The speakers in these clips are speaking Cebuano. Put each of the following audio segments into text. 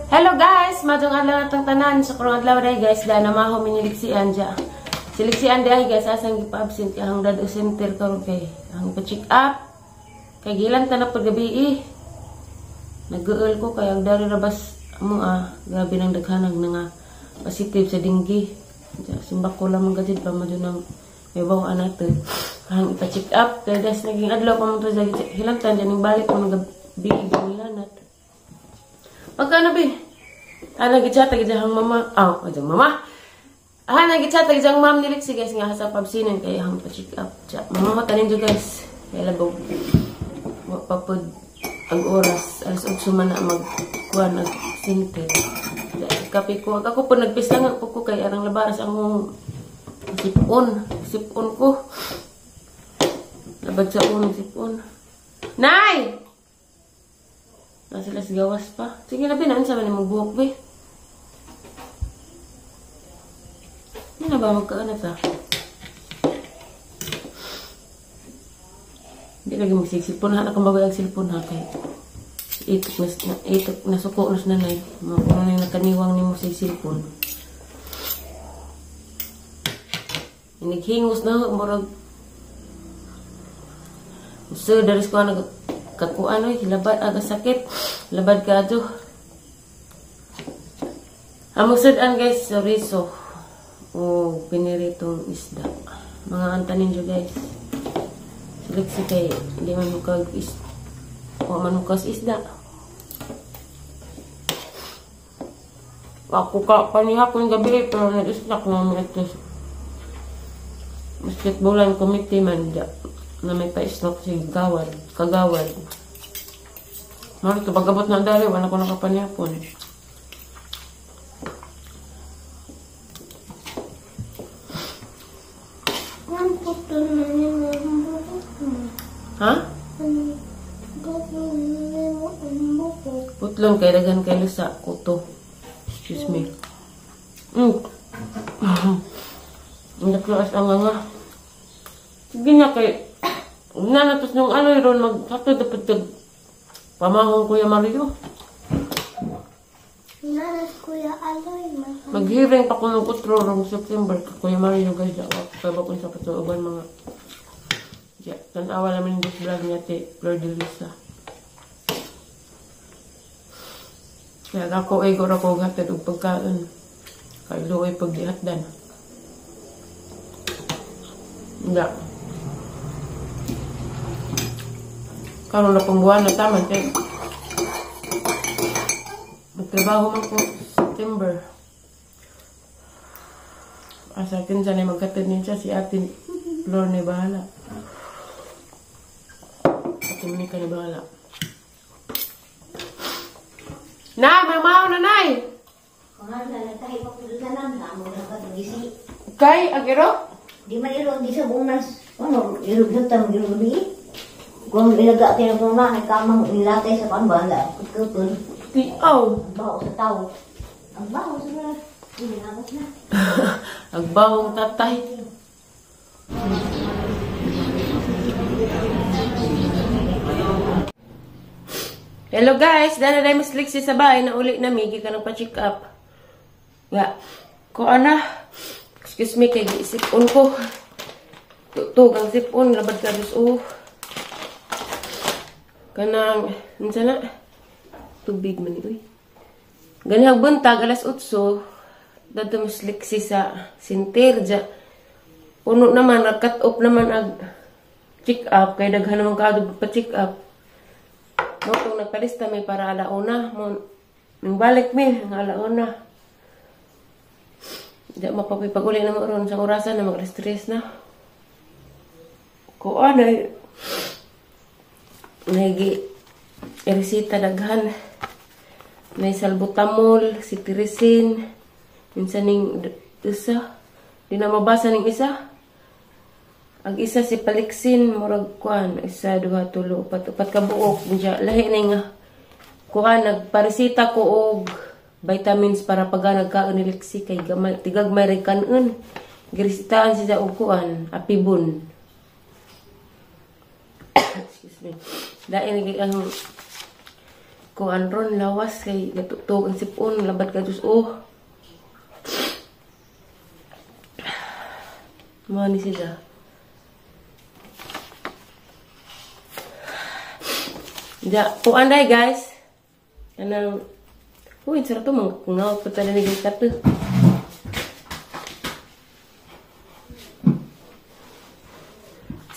Hello guys, madong adlaw natong tanan sa karong adlaw day guys, da na maho miniliksian ja. Siliksian di ay guys, asang gipa-absent kay ang dad center karon kay ang pa-check up. Kay gilan ta na pud gabi eh. Nag-uol ko kay ang dari rabas mo grabe nang daghanag na nga positive sa dengue. Ja, simba ko lang mga gajid pa mo nang may bawa nato. Ang ipa-check up kay guys naging adlaw pa mo to sa hilantan ning balik ko ng gabi gilanat. Pagka na bi? Ah, nag-chat ang mama. Ah, oh, mama. Ah, nag-chat ang ma'am ni Lexi guys nga sa pabsinan kay ang pa-check up. Chat. Mama tanin jo guys. Kay labog. Wa pa pod ang oras alas 8 man na magkuan nag center. Kape ko. Ako po nagpista nga po ko kay arang labaras ang sipon. Sipon ko. Labad sa unong sipon. Nay! Nasa sila gawas pa. Sige na, binaan sa man imong buhok, be. Hindi na ba magkaanat, ah? Hindi lagi magsisilpon. Ha, nakang bagoy ang silpon, ha, kay itok na, itok na suko na nanay. Makuha na yung nakaniwang ni mo sa silpon. Inighingos na, murag. So, daris ko nag kakuan oy, labad aga sakit, labad kadto. Among sudan guys, chorizo o piniritong isda. Mga antanin jo guys. Siliksi kay hindi man mukag is o man mukas isda. Ako ka panihapon gabi pero nag-snack na mi ato. Basketballan committee man da na may pa-snack si gawad, kagawad. Maro to pagabot na dali wala ko nakapanihapon. Ha? Putlon kay daghan kay lusa kuto. Excuse me. Nakluas ang nga. Sige na kay nanatos nung ano ron magsato dapat tag pamahong Kuya Mario. Nanas Kuya Aloy. Maghiring pa ko ng utro rong September ka Kuya Mario guys. Ako pa ko sa katuoban mga. Ya, tanawa naman yung vlog niya ti Flor de Lisa. Kaya ako ay gora ko gatid og pagkaon. Kay luoy pagdihatdan. Hindi. Karon na pong buwan na taman kay magtrabaho man ko September. Asa kinsa ni maghatid niya si Ate Flor ni bahala. Ate Monica ni bahala. Nay, may mao na nay. Kay agero? Di man iro di sa bunas. Ano, iro gyud iro gabi. Kung ilaga tayo ng mga kamang nilatay sa pambala, kututun. Tiaw. Ang baho sa tao. Ang baho sa mga. Hindi na. Ang bahong tatay. Hello guys, dana dahil mas liksi sa bahay na uli na migi ka ng pa-check up. Nga, ko ana, excuse me kay sipon ko. Tutug ang sipon, labad ka dos oh. Kanang, unsa na? Tubig man ni uy. Ganihang buntag alas 8, dadto mas liksi sa center ja. Puno naman, nag-cut off naman ag check up kay daghan naman kaadto pa check up. Motong nagpalista mi para alauna, mo ning balik mi ang alauna. Di mapapipag-uli na mo ron sa orasan na mag-stress na. Ko anay nagi resita daghan. Nay salbutamol, cetirizine, minsan ning isa, di na mabasa ning isa. Ang isa si Paliksin, murag kuan, isa, duha, tulo, upat, upat ka buok. Diya, lahi na nga. Kuan, nagparesita ko og vitamins para pag nagkaon ni Lexi kay gamay, tigag may kanon. Giresitaan siya og kuan, apibon. Excuse me. Dahil ang Kuan ron lawas kay gatugtog ang sipon labad ka Diyos oh. Mao ni sila. Ja, kuan day guys. Anang uy, sarap to mangaw pa tala ni guys kato.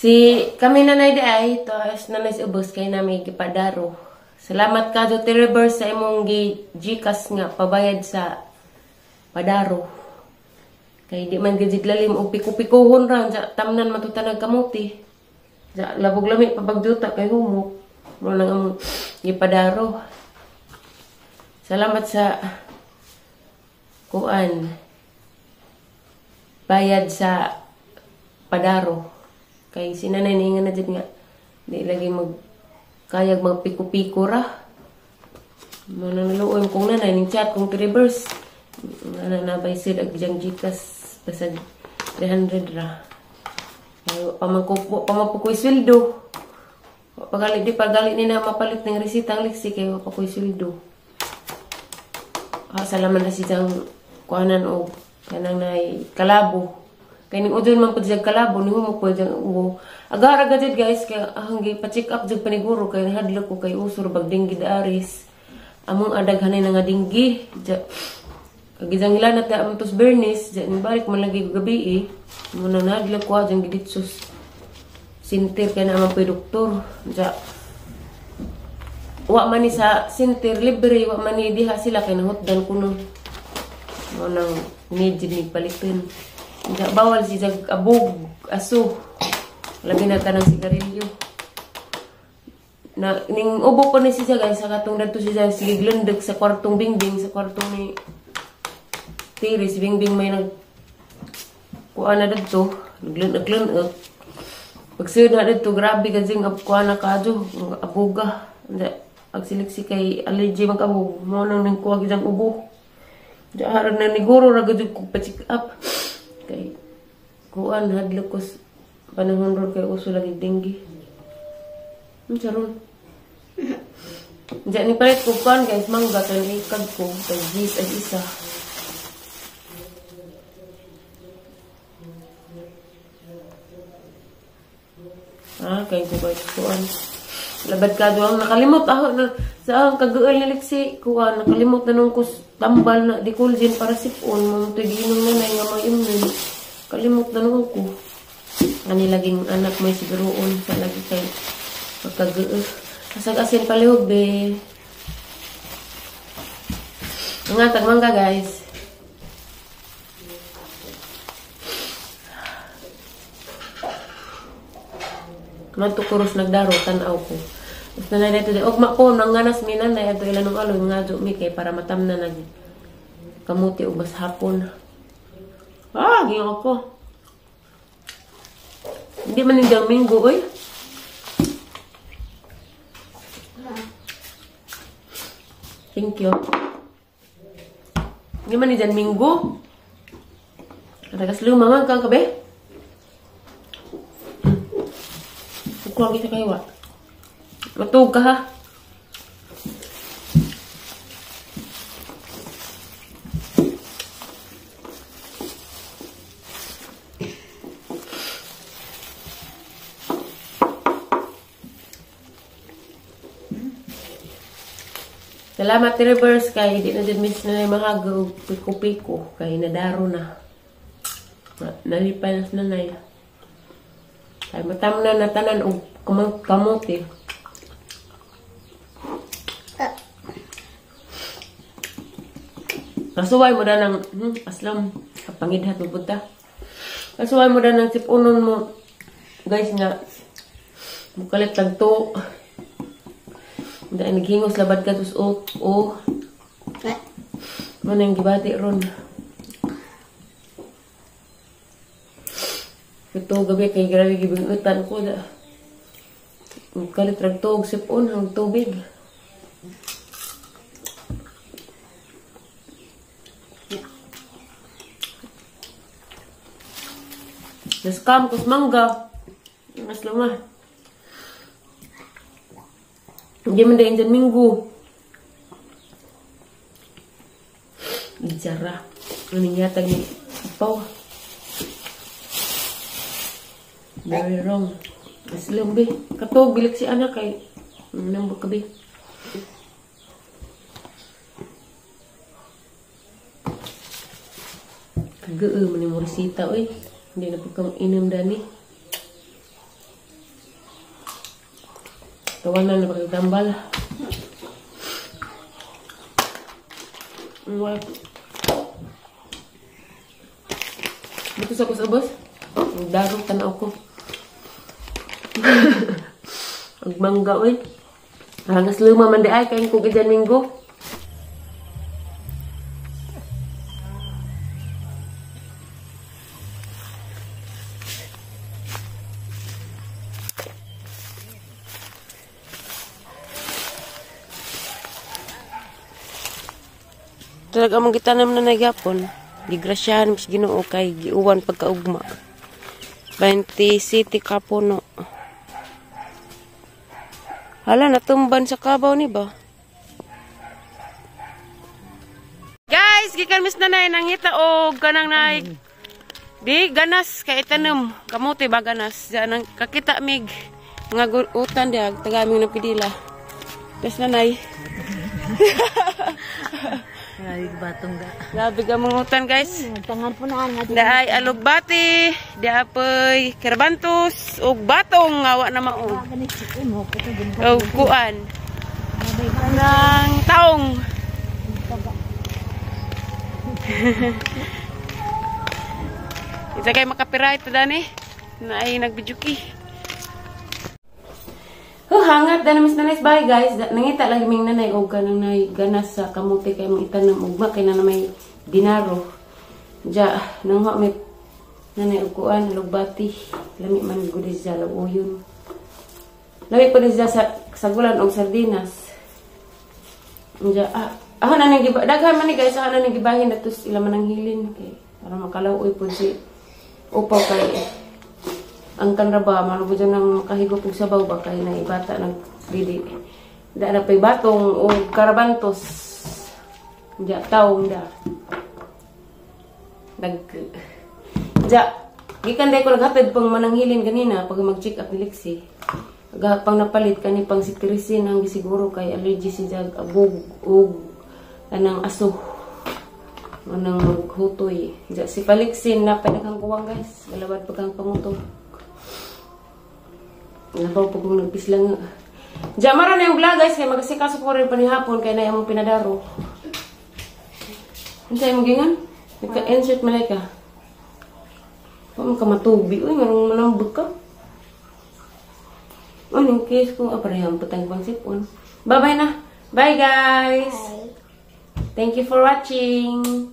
Si kami nanay di ay to as nanay sa ubos kay nami gipadaro. Salamat ka do Trevor sa imong gi GCash nga pabayad sa padaro. Kay di man gid lalim og piku-pikuhon ra ja tamnan matutanag kamuti. Ja labog lami pabagduta kay humok. Mo nang among gipadaro. Salamat sa kuan bayad sa padaro. Kay si nanay niingan na dyan nga di lagi mag kayag magpiko-piko ra. Mananaluoy kong nanay ning chat kong reverse. Nga na nabay sid ag diyang GCash basag 300 ra. Pamangkupoy sweldo. Pagali di pagali ni na mapalit ng resita ang liksi kay wa pa koy sweldo. Ah, salamat na si diyang kuanan og kanang nay kalabo. Kay ning udon man pud siya kalabo ni humo pud siyang ubo. Agara gajud guys kay ahang gi pa-check up jud paniguro kay nahadlok ko kay usor bag dinggi daaris. Among adaghanay na nga dinggi. Kagizang ila na ta among tos Bernice, ja ning balik man lagi gabi eh. Mo nang nahadlok ko jang giditsos. Sinter kay na man pud doktor. Ja wa man ni sa sinter libre, wa man ni diha sila kay nahutdan kuno. Mo nang need jud ni paliton. Ja, bawal si jag abog aso. Labi na tanang sigarilyo. Na ning ubo ko ni siya guys sa katong dadto siya sige glundek sa kwartong Bingbing, sa kwartong ni Tiri si Bingbing may nag kuan na dadto, naglundek. Pagsunod na dadto grabe ka jing kuan na kadyo, abuga. Ja, ag siliksi kay allergy man kabog, mo nang ning kuha gidang ubo. Ja haran na niguro ra gud ko pa-check up. Kay kuan hadlok ko panahon ron kay uso lagi denggi. Charon. Diyan ni palit ko kuan guys mangga tan ikag ko kay gis ag isa. Ah, kay ko guys kuan. Labad ka do ang nakalimot ako na sa ang kaguol ni Lexi kuan nakalimot na nung kus tambal na di collagen para sipon mo tiginom na nga may immune. Kalimot na nung ko. Ani laging anak may siguroon sa lagi kay pagkaguol. Kasag asin palihog be. Nga tag mangga guys. Mantukuros nagdaro tan-aw ko. Basta na dito di ugma ko nanganas mi nanay adto ila nung aloy ngadyo mi kay para matamna nag kamuti og bas hapon. Ah, giyo ko. Hindi man nindang minggo oy. Thank you. Hindi man nindang minggo. Katagas luma man kang kabe. Kukuha kita kayo wa. Matug ka ha. Salamat reverse kay di na dyan miss na mahagaw piko-piko kay nadaro na. Nalipay na nanay. Kay matam na natanan og kamote. Kasuway mo na ng aslam pangidhat mo punta. Kasuway mo na ng sipunon mo guys nga mukalit lang to. Dahil naghingos labad ka tus o o. Mo nang gibati ron. Ito gabi kay grabe gibingutan ko da. Mukalit rag tuog sipon hang tubig. Nascam kus mangga. Mas luma. Hindi man dahil dyan minggo. Ijara. Anong yatag ni Ipaw. Very wrong. Aslong be. Katog bilik si anak kay nambok ka be. Kagoo man yung resita oy. Hindi na po kang inom dani. Tawanan na pagkatambal. Dito sa kusabos. Darong tanaw ko. Ang mangga oy. Hangas luma man di ay kay kung idan minggo. Talaga among gitanam na nagyapon. Gigrasyahan mis Ginoo kay giuwan pagkaugma. 20 city kapuno. Hala, natumban sa kabaw ni ba? Guys, gikan mis nanay nangita og kanang nay. Di ganas kay itanom. Kamote ba ganas? Diyan ang kakita mig mga utan diag tagaming napidila. Tas nanay. Grabe batong ga. Grabe ka mga utan guys. Tangan po na nga. Daay alugbati, diapoy kerbantus ug batong nga wa na mao. Og kuan. Nang taong. Isa kay makapiright dani. Naay nagbijuki. Oh, hangat dana mis nanay bye guys. Nangita lagi ming nanay og kanang nay ganas sa kamote kay mong itanom ugma kay na may dinaro. Ja, nangha may nanay og kuan lugbati. Lami man gud siya labuyon. Lami pud siya sa sagulan og sardinas. Ja, ah na nang giba daghan man ni guys, ah na nang gibahin datos ila man ang hilin kay para makalaw-oy pud si upaw kay ang kanraba malubo dyan ng makahigop og sabaw ba kay na ibata nagdili. Da na pay batong og karabantos. Ja taong da. Nag ja gikan day ko naghatid pang mananghilin ganina pag mag-check up ni Lexi. Pang napalit kani pang cetirizine ang gisiguro kay allergy si jag abog og kanang aso. Anang maghutoy. Ja si Palixin na panaghang kuwang guys. Galawad pag ang panguto. Nabaw pag kong nagpislang. Diyan mara na yung vlog guys. Kaya magasikaso ko rin panihapon. Kaya na yung pinadaro. Ano sa'yo magingan? Nagka-insert malay ka. Huwag ka matubi. Uy, marang manambag ka. Ano yung case ko? Ah, parehang patang pang sipon. Bye-bye na. Bye guys. Bye. Thank you for watching.